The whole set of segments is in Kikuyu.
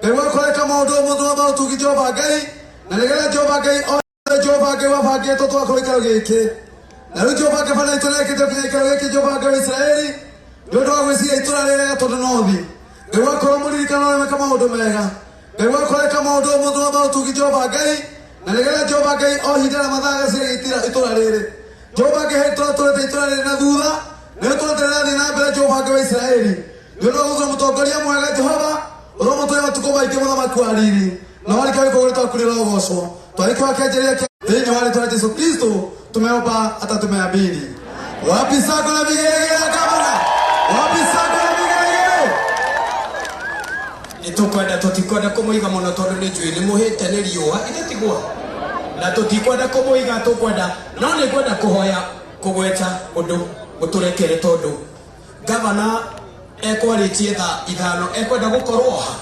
Ngai wakwa eka maũndũ mũthĩ wa maũtugi Jehova Ngai, na nĩgetha Jehova Ngai othe Jehova Ngai wabangĩtwo twakorwo gĩikaro gĩkĩ. Na rĩu Jehova Ngai bana itũ nĩekĩte kinya gĩikaro gĩkĩ Jehova Ngai wa Isiraeli, nĩ ũndũ wa gwĩciria itũra rĩrĩa tondũ nothi. Ngai wakwa mũririkano weka maũndũ mega. Ngai wakwa eka maũndũ mũthĩ wa maũtugi Jehova Ngai, na nĩgetha Jehova Ngai o ihinda na mathaa agacĩre itũra rĩrĩ. Jehova Ngai he itũra tũrĩte itũra rĩrĩ na thutha, nĩ tũrathiĩ na mbere Jehova Ngai wa Isiraeli. Nĩ ũndũ wa gũthura mũtongoria mwega Jehova, ũromũtũhe matukũ maingĩ mũthamaki wa riri, na warĩkia gwĩka ũguo rĩtwa rĩaku rĩrogocwo. Twarĩkia wakĩanjĩrĩria kĩa thĩinĩ wa rĩtwa rĩa Jesu Kristo tumeomba hata tumeamini. Wapi sako na vigelegele ya gavana? Wapi sako na vigelegele? Nä tå kwenda tå tikwenda kå må iga må no tondå nä njå nä må hä te nä riåa ithe tigwa na tå tikwenda kå må iga tå kwenda no nä ngwenda kå hoya kå gweta å ndå å tå rekere tondå gavana ekwarĩtie thaa 5 ekwenda gũkorwo ha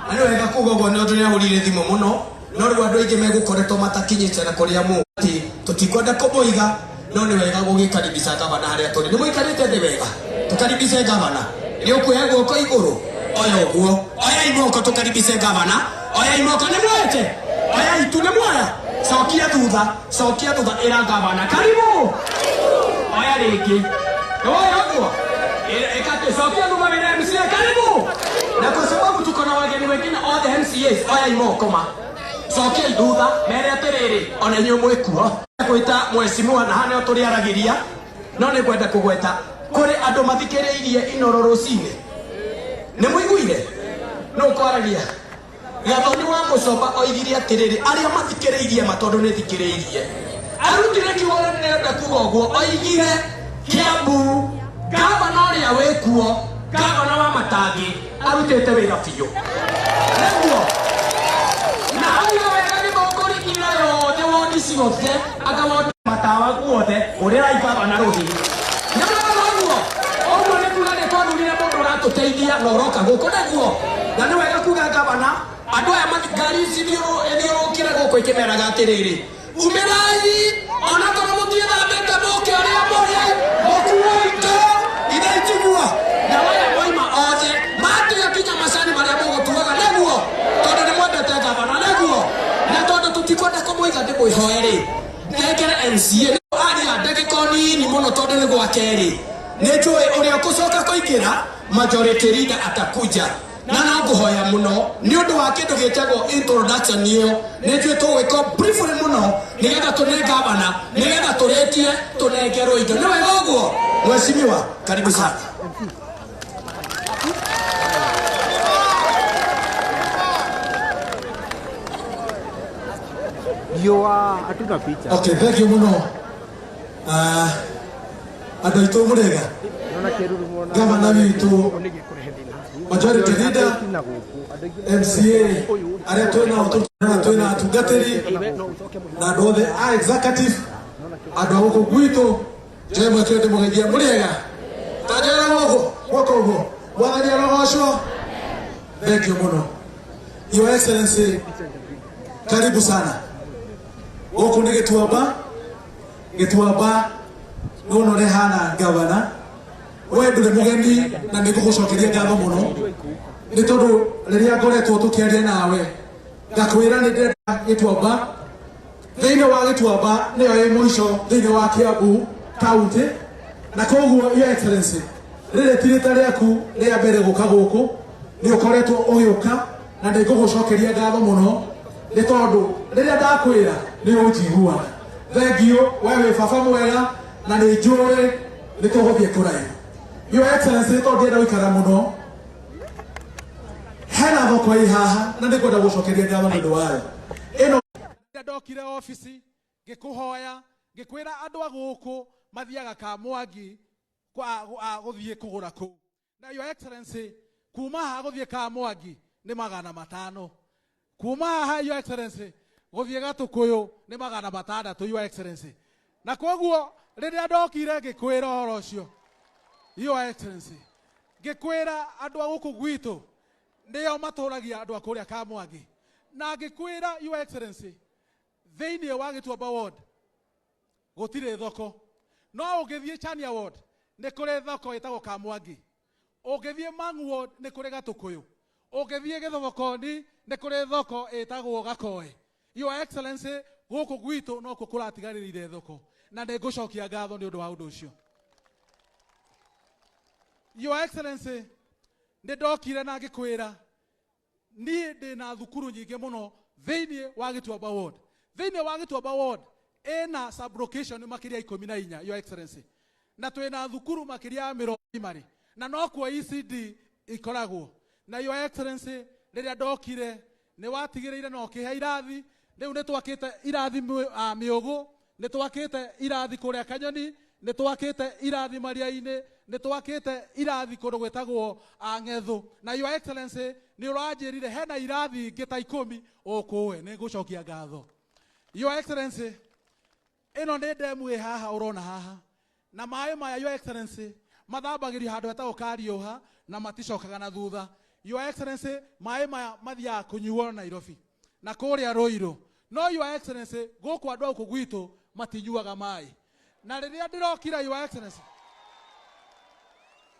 na nĩ wega kuga ũguo nĩ ũndũ nĩ ahũrire thimũ mũno no rĩu andũ aingĩ megũkoretwo matakinyĩte na kũrĩa mũ atĩ tũtikwenda kũmũiga no nĩ wega gũgĩkaribisha gavana harĩa tũrĩ. Nĩ mũikarĩte thĩ wega? Tũkaribishe gavana. Nĩ ũkuoya guoko igũrũ? Oya ũguo, oyai moko tũkaribishe gavana. Oyai moko, nĩ muoete? Oyai tu, nĩ muoya? Cokia thutha, cokia thutha, ĩra gavana karibu. Oya rĩngĩ, nĩ woya ũguo? Ĩka atĩ cokia thutha wĩre MCA karibu, na kwa sababu tuko na wageni wengine all the MCAs, oyai moko ma cokiai thutha mere atĩrĩrĩ ona inyuĩ mwĩkuo gwĩta mheshimiwa na haha nĩho tũrĩaragĩria no nĩ ngwenda kũgweta kũrĩ andũ mathikĩrĩirie Inoro rũcinĩ. Nĩ mũiguire nũ ũkwaragia? Gathoni wa Mũcomba oigire atĩrĩrĩ, arĩa mathikĩrĩirie ma tondũ nĩ thikĩrĩirie, arutire kiugo na nĩndĩrenda kuga ũguo. Oigire Kiambu gavana ũrĩa wĩkuo, gavana wa Matangi, arutĩte wĩra biũ nĩguo na auga wega gĩthũngũri ira yothe wodi ciothe anga wodi matawa guothe ũrĩrai gavana rũhi. Nĩ mwega ũguo ũguo nĩ kuga nĩ twathurire mũndũ ũratũteithia na ũroka gũkũ nĩguo na nĩ wega kuga gavana andũ aya ngari ici ithiũrũkire gũkũ ikĩmeraga atĩrĩrĩ, umĩrai onakorwo mũtiĩthambĩte mũke ũrĩa mũrĩ mũkuo indo ithe itiguo na waya moima othe matiga kinya macani marĩa mũgũtuaga nĩguo tondũ nĩ mwendete gavana nĩguo na tondũ tũtikwenda kũmũiga ndĩmwĩhoe rĩ nengere MCA aria ndagĩka o nini mũno tondũ nĩ gwa kerĩ nĩ njũĩ ũrĩa ũkũcoka kũingĩra majority leader atakuja na no ngũhoya mũno nĩ ũndũ wa kĩndũ gĩtagwo introduction ĩyo nĩ njũĩ tũgwĩka briefly mũno nĩgetha tũne gavana nĩgetha tũrĩkie tũnengerwo indo. Nĩ wega ũguo mheshimiwa, karibu sana. Riũa hatuna picha. Okay, thank you mũno. Andũ aitũ mũrĩega? Naona kĩruru mona. Gavana witũ, majority leader, MCA arĩa twĩnao twĩna atungatĩri na andũ othe a executive, andũ a gũkũ gwitũ, njoe mweke ndĩmũgeithie mũrĩega? Ta njĩra guoko guoko ũguo. Mwathani arogocwo. Thank you mũno. Your Excellency, karibu sana. Gũkũ nĩ Gĩtuamba. Gĩtuamba nĩwona ũrĩa hana gavana. We ndũrĩ mũgeni na nĩ ngũgũcokeria ngatho mũno nĩ tondũ rĩrĩa ngoretwo tũkĩaria nawe ngakwĩra nĩ ndĩrenda Gĩtuamba thĩinĩ wa Gĩtuamba nĩyo ĩ mũico thĩinĩ wa Kiambu county, na koguo Your Excellency rĩrĩ ti rita rĩaku rĩa mbere gũka gũkũ, nĩ ũkoretwo ũgĩũka na nĩ ngũgũcokeria ngatho mũno nĩ tondũ rĩrĩa ndakwĩra nĩ ũnjiguaga. Thank you, we wĩ baba mwega na nĩ njũĩ nĩ tũgũthiĩ kũraihu. Your Excellency, nĩ tondũ ndĩrenda gũikara mũno, hena thoko ĩ haha na nĩ ngwenda gũcokeria ngatho nĩ ũndũ wayo ĩno. Ndokire obici ngĩkũhoya ngĩkwĩra andũ a gũkũ mathiaga Kamwangi gũthiĩ kũgũra kũu, na Your Excellency kuma haha gũthiĩ Kamwangi nĩ 500, kuma haha Your Excellency gũthiĩ Gatũkũyũ nĩ 600, Your Excellency. Na koguo rĩrĩa ndokire ngĩkwĩra ũhoro ũcio Your Excellency, ngĩkwĩra andũ a gũkũ gwitũ nĩo matũragia andũ a kũrĩa Kamwangi, na ngĩkwĩra Your Excellency thĩinĩ wa Gĩtuamba ward gũtirĩ thoko, no ũngĩthiĩ Chania ward nĩ kũrĩ thoko ĩtagwo Kamwangi, ũngĩthiĩ Mang'u ward nĩ kũrĩ Gatũkũyũ, Ũngĩthiĩ Gĩthogokoni nĩ kũrĩ thoko ĩtagwo Gakoe. Your Excellency, gũkũ gwitũ nokuo kũratigarĩrĩire thoko, na nĩ ngũcokia ngatho nĩ ũndũ wa ũndũ ũcio. Your Excellency, nĩ ndokire na ngĩkwĩra niĩ ndĩna thukuru nyingĩ mũno thĩinĩ wa Gĩtuamba Ward. Thĩinĩ wa Gĩtuamba Ward ĩna sublocation makĩria 14, Your Excellency, na twĩna thukuru makĩria ya mĩrongo primary, na nokuo ECD ikoragwo. Na Your Excellency, rĩrĩa ndokire nĩ watigĩrĩire na ũkĩhe irathi. Rĩu nĩ twakĩte irathi Mĩũgũ, nĩ twakĩte irathi kũrĩa Kanyoni, nĩ twakĩte irathi Maria-inĩ, nĩ twakĩte irathi kũndũ gwĩtagwo Ng'ethũ. Na Your Excellency, nĩ ũranjĩrire hena irathi ingĩ ta 10 ũkũhe. Nĩ ngũcokia ngatho. Your Excellency, ĩno nĩ ndemu ĩ haha ũrona haha, na maĩ maya, Your Excellency, mathambagĩrio handũ hetagwo Kariũha na maticokaga na thutha. Your Excellency, maĩ maya mathiaga kũnyuo Nairobi na kũrĩa Ruiru, no Your Excellency, gũkũ andũ a gũkũ gwitũ matinyuaga maĩ. Na rĩrĩa ndĩrokire, Your Excellency,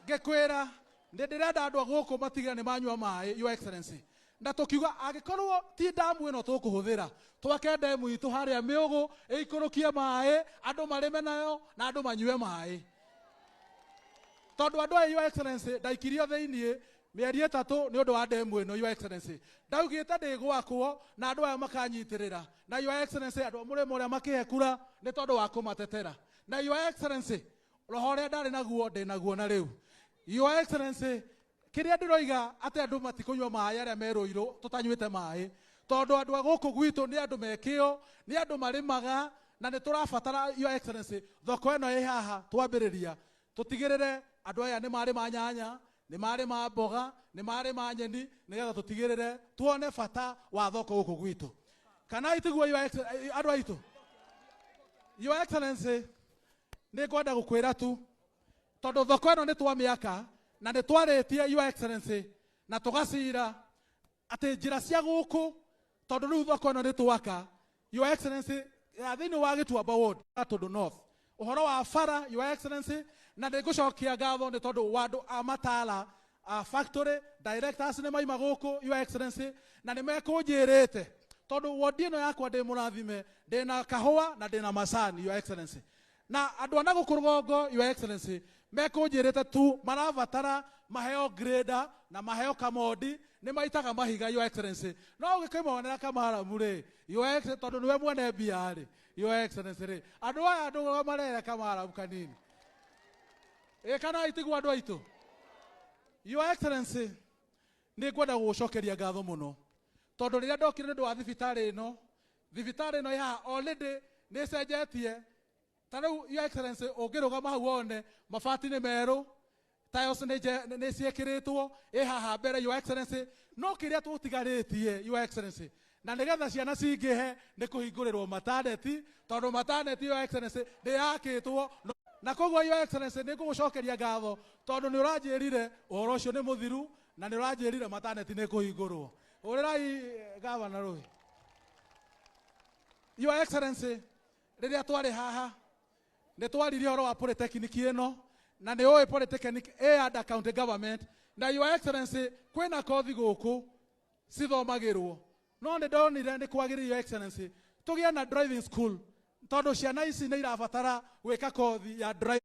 ngĩkwĩra nĩ ndĩrenda andũ a gũkũ matigĩre nĩ manyua maĩ, Your Excellency, na tũkiuga angĩkorwo ti ndamu ĩno tũkũhũthĩra, twake ndemu itũ harĩa Mĩũgũ ĩikũrũkie maĩ, andũ marĩme nayo na andũ manyue maĩ. Tondũ andũ aya, Your Excellency, ndaikirio thĩiniĩ mĩeri 3 nĩ ũndũ wa ndemu ĩno. Your Excellency, ndaugĩte ndĩgwakwo na andũ aya makanyitĩrĩra, na Your Excellency, andũ a mũrĩmo ũrĩa makĩhe kura nĩ tondũ wa kũmatetera. Na Your Excellency, roho ũrĩa ndarĩ naguo ndĩ naguo na rĩu. Your Excellency, kĩrĩa ndĩroiga atĩ andũ matikũnyua maĩ arĩa me Rũirũ tũtanyuĩte maĩ, tondũ andũ a gũkũ gwitũ nĩ andũ mekĩo, nĩ andũ marĩmaga, na nĩ tũrabatara, Your Excellency, thoko ĩno ĩ haha twambĩrĩria tũtigĩrĩre andũ aya nĩ marĩma nyanya, nĩ marĩma mboga, nĩ marĩma nyeni, nĩgetha tũtigĩrĩre tuone bata wa thoko gũkũ gwitũ. Kana itiguo, andũ aitũ? Your Excellency, nĩ ngwenda gũkwĩra tu tondũ thoko ĩno nĩ twamĩaka na nĩ twarĩtie, Your Excellency, na tũgacira atĩ njĩra cia gũkũ, tondũ rĩu thoko ĩno nĩ twaka, Your Excellency, ya thĩinĩ wa Gĩtuamba Ward, Gatundu North, ũhoro wa bara, Your Excellency, na nĩ ngũcokia ngatho nĩ tondũ wa andũ a Matala a factory directors nĩ maima gũkũ, Your Excellency, na nĩ mekũnjĩrĩte tondũ wodi ĩno yakwa ndĩ mũrathime, ndĩna kahũa na ndĩna macani, Your Excellency, na andũ a na gũkũ rũgongo, Your Excellency, mekũnjĩrĩte tu marabatara maheo grader na maheo kamondi, nĩ maitaga mahiga, Your Excellency. No ũgĩkĩmonera kamaramu rĩ, Your Excellency, tondũ nĩwe mwene mbia rĩ, Your Excellency rĩ, andũ aya andũ marere kamaramu kanini ĩ kana itiguo andũ aitũ? Your Excellency, nĩ ngwenda gũgũcokeria ngatho mũno tondũ rĩrĩa ndokire nĩ ũndũ wa thibitarĩ ĩno, thibitarĩ ĩno ĩ haha already nĩ ĩcenjetie. Ta rĩu, Your Excellency, ũngĩrũgama hau wone mabati nĩ merũ, tiles nĩ ciĩkĩrĩtwo ĩ haha mbere, Your Excellency. No kĩrĩa tũtigarĩtie, Your Excellency, na nĩgetha ciana cingĩhe nĩ kũhingũrĩrwo maternity, tondũ maternity, Your Excellency, nĩ yakĩtwo. Na koguo, Your Excellency, nĩ ngũgũcokeria ngatho tondũ nĩ ũranjĩrire ũhoro ũcio nĩ mũthiru na nĩ ũranjĩrire maternity nĩ kũhingũrwo. Hũrĩrai gavana rũĩ. Your Excellency, rĩrĩa twarĩ haha nĩ twaririe ũhoro wa polytechnic ĩno, na nĩ ũĩ polytechnic ĩ under county government. Na Your Excellency, kwĩna kothi gũkũ cithomagĩrwo, no nĩ ndonire nĩ kwagĩrĩire, Your Excellency, tũgĩe na driving school tondũ ciana ici nĩ irabatara gwĩka kothi ya driving.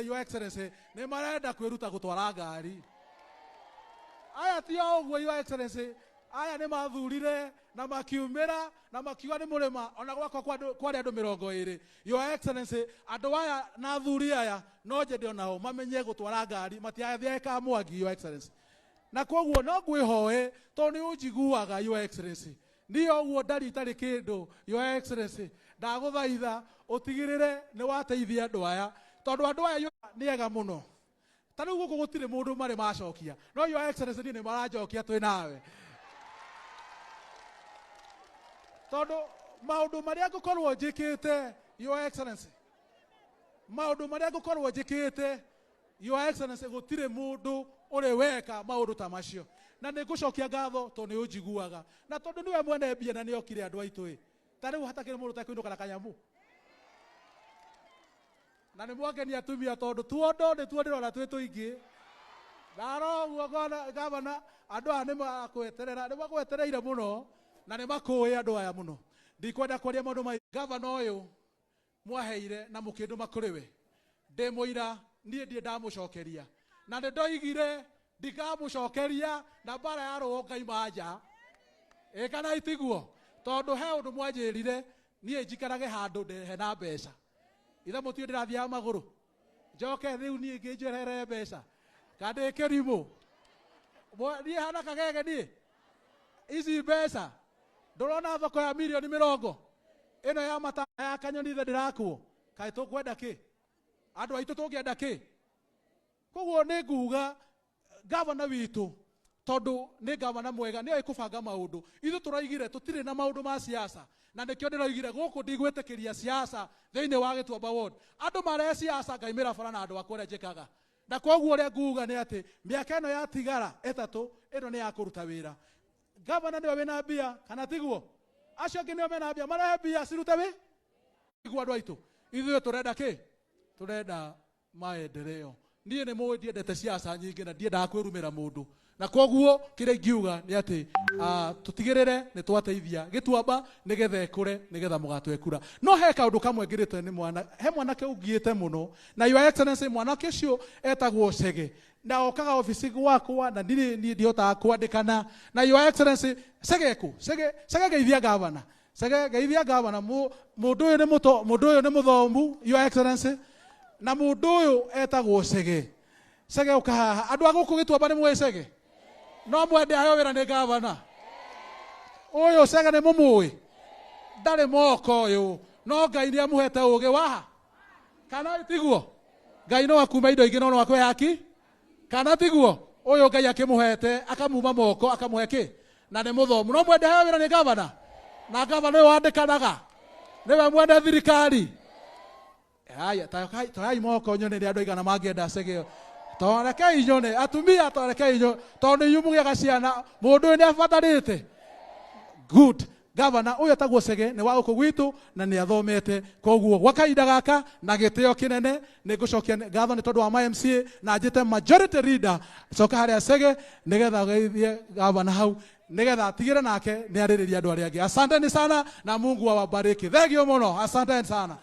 Your Excellency, nĩ marenda kwĩruta gũtwara ngari. Aya ti o ũguo, Your Excellency, aya nĩ mathurire na makiumĩra na makiuga nĩ mũrĩma ona gwakwa kwarĩ andũ 20. Your Excellency, andũ aya na athuri aya no nyende onao mamenye gũtwara ngari, matiathiae Kamwangi, Your Excellency. Na koguo no ngwĩhoe tondũ nĩ ũnjiguaga, Your Excellency, niĩ ũguo ndari itarĩ kĩndũ. Your Excellency, ndagũthaitha ũtigĩrĩre nĩ wateithia andũ aya tondũ andũ aya nĩ ega mũno. Ta rĩu gũkũ gũtirĩ mũndũ marĩ macokia, no Your Excellency, niĩ nĩ maranjokia twĩ nawe tondũ maũndũ marĩa ngũkorwo njĩkĩte, Your Excellency, maũndũ marĩa ngũkorwo njĩkĩte, Your Excellency, gũtirĩ mũndũ ũrĩ weka maũndũ ta macio. Na nĩ ngũcokia ngatho tondũ nĩ ũnjiguaga na tondũ nĩwe mwene mbia na nĩ okire andũ aitũ ĩ. Ta rĩu hatakĩrĩ mũndũ ũtekũinũka na kanyamũ, na nĩ mwangenia atumia tondũ tuondo nĩ tuo ndĩrona twĩ tũingĩ. Ndarora ũguo ngona gavana, andũ aya nĩ makweterera, nĩ magwetereire mũno na nĩ makũĩ andũ aya mũno. Ndikwenda kwaria maũndũ maingĩ. Gavana ũyũ mwaheire na mũkĩndũma kũrĩ we, ndĩ mũira niĩ ndirĩ ndamũcokeria, na nĩ ndoigire ndikamũcokeria na mbara ya rũũ ngaima nja. Ĩ kana itiguo? Tondũ he ũndũ mwanjĩrire niĩ njikarage handũ ndehe na mbeca. Ithe mũtiũ ndĩrathiaga magũrũ njoke rĩu niĩ ngĩnjeherere mbeca kana ndĩ kĩrimũ? Niĩ hana kagege niĩ ici mbeca ndũrona thoko ya mirioni mĩrongo ĩno ya mata ya kanyoni ithe ndĩrakwo. Kaĩ tũkwenda kĩ andũ aitũ, tũngĩenda kĩ? Koguo nĩ nguga gavana witũ, tondũ nĩ gavana mwega, nĩ oĩ kũbanga maũndũ. Ithuĩ tũroigire tũtirĩ na maũndũ ma siasa, na nĩkĩo ndĩroigire gũkũ ndigwĩtĩkĩria siasa thĩinĩ wa Gĩtuamba ward. Andũ mare siasa ngaimĩra bara na andũ akwa ũrĩa njĩkaga. Na koguo ũrĩa nguga nĩ atĩ mĩaka ĩno yatigara ĩtatũ ĩno nĩ ya kũruta wĩra. Gavana nĩwe wĩna mbia kana tiguo? Acio angĩ nĩo mena mbia, marehe mbia cirute wĩ iguo. Andũ aitũ, ithuĩ tũrenda kĩ? Tũrenda maendeleo. Niĩ nĩ mũĩ ndiendete siasa nyingĩ na ndiendaga kwĩrumĩra mũndũ, na koguo kĩrĩa ingiuga nĩ atĩ tũtigĩrĩre nĩ twateithia Gĩtuamba nĩgetha ĩkũre, nĩgetha mũgatwe kura. No he kaũndũ kamwe ngĩrĩtwe nĩ mwana, he mwanake ũngiĩte mũno, na Your Excellency, mwanake ũcio etagwo Chege na okaga obici gwakwa na ndirĩ niĩ ndihotaga kwandĩkana. Na Your Excellency, Chege kũ? Chege, Chege, geithia gavana. Chege, geithia gavana. Mũndũ ũyũ nĩ mũto, mũndũ ũyũ nĩ mũthomu, Your Excellency, na mũndũ ũyũ etagwo Chege. Chege, ũka haha. Andũ a gũkũ Gĩtuamba nĩ mũĩ Chege? No mwende aheo wĩra nĩ gavana ũyũ? Chege nĩ mũmũĩ? Ndarĩ moko ũyũ, no Ngai nĩ amũhete ũgĩ waha, kana tiguo? Ngai no akume indo ingĩ no no akũhe haki, kana tiguo? Ũyũ Ngai akĩmũhete akamuma moko, akamũhe kĩ, na nĩ mũthomu. No mwende heo wĩra nĩ gavana? Na gavana ũyũ wandĩkanaga nĩwe mwene thirikari. Haya, toyai moko nyone nĩ andũ aigana mangĩenda Chege. Torekei nyone atumia, torekei nyone, tondũ inyuĩ mũgĩaga ciana. Mũndũ ũyũ nĩ abatarĩte good gavana. Ũyũ etagwo Chege, nĩ wa gũkũ gwitũ na nĩ athomete. Koguo gwa kahinda gaka na gĩtĩo kĩnene nĩ ngũcokia ngatho nĩ tondũ wa ma MCA na njĩte majority leader. Coka harĩa Chege nĩgetha ũgeithie gavana hau, nĩgetha atigĩre nake nĩ arĩrĩria andũ arĩa angĩ. Asanteni sana na Mungu awabariki. Thengio mũno, asanteni sana.